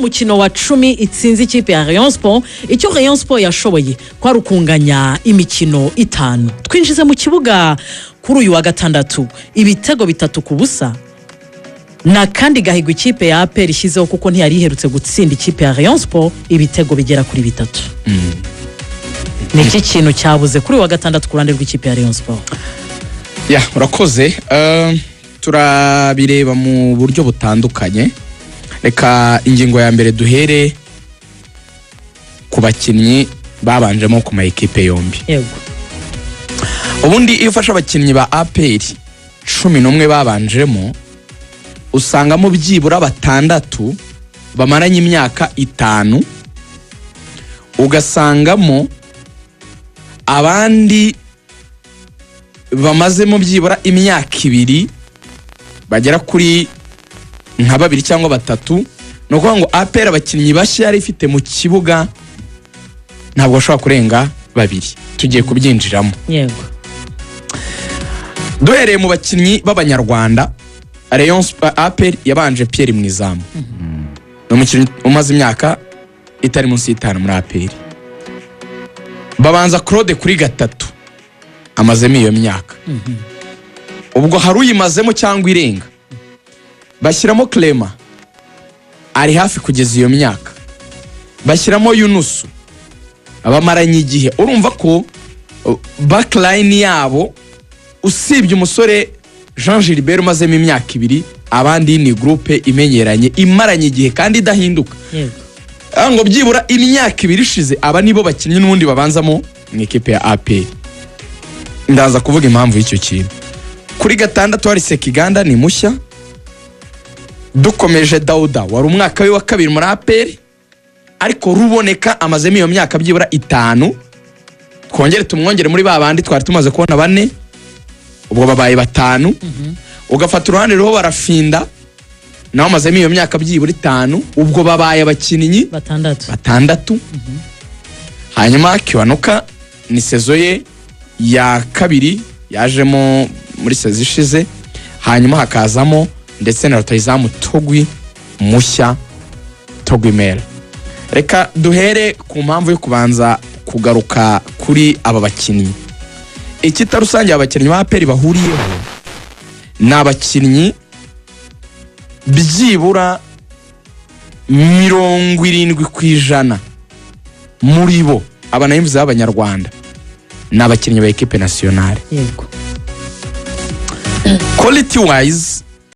Umukino wa 10 itsinze ikipe ya Rayon Sport. Icyo Rayon Sport yashoboye kwari ukunganya imikino itanu. Twinjize mu kibuga kuri uyu wa gatandatu ibitego 3-0, ni akandi gahigo ikipe ya APR ishyizeho, kuko ntiyari iherutse gutsinda ikipe ya Rayon Sport ibitego bigera kuri bitatu. Ni iki kintu cyabuze kuri uyu wa gatandatu ku ruhande rw'ikipe ya Rayon Sport? Ya, urakoze. Turabireba mu buryo butandukanye. Reka ingingo ya mbere duhere ku bakinnyi babanjemo ku ma ekipe yombi. Ubundi iyo ufashe abakinnyi ba APR 11 babanjemo, usangamo byibura batandatu bamaranye imyaka 5, ugasangamo abandi bamazemo byibura imyaka 2 bagera kuri nka babiri cyangwa batatu. Ni ukuvuga ngo APR abakinnyi bashya yari ifite mu kibuga ntabwo bashobora kurenga babiri. Tugiye kubyinjiramo. Duhereye mu bakinnyi b'Abanyarwanda, Rayon APR yabanje Pierre mu izamu, ni umukinnyi umaze imyaka itari munsi y'itanu muri APR. Babanza Claude kuri gatatu, amazemo iyo myaka, ubwo hari uyimazemo cyangwa irenga. Bashyiramo Clement, ari hafi kugeza iyo myaka. Bashyiramo Yunusu, bamaranye igihe. Urumva ko backline yabo, usibye umusore Jean Gilbert umazemo imyaka 2, abandi ni groupe imenyeranye, imaranye igihe kandi idahinduka. Ngo byibura imyaka 2 ishize, aba nibo bakinnyi n'ubundi babanzamo mu ikipe ya APR. Ndaza kuvuga impamvu y'icyo kintu. Kuri gatandatu hari Sekiganda, ni mushya. Dukomeje, Dauda wari umwaka we wa kabiri muri APR, ariko Ruboneka amazemo iyo myaka byibura 5. Twongere tumwongere muri ba bandi twari tumaze kubona bane, ubwo babaye batanu. Ugafata uruhande ruriho Barafinda, nawe amazemo iyo myaka byibura 5, ubwo babaye abakinnyi batandatu. Batandatu. Hanyuma Kiwanuka ni saison ye ya kabiri, yajemo muri saison ishize. Hanyuma hakazamo ndetse na rutahizamu Togwi mushya, Togwi Mera. Reka duhere ku mpamvu yo kubanza kugaruka kuri aba bakinnyi. Ikita rusange aba bakinnyi ba APR bahuriyeho ni abakinnyi byibura 70% muri bo, aba nayo b'Abanyarwanda, ni abakinnyi ba équipe nationale. Quality wise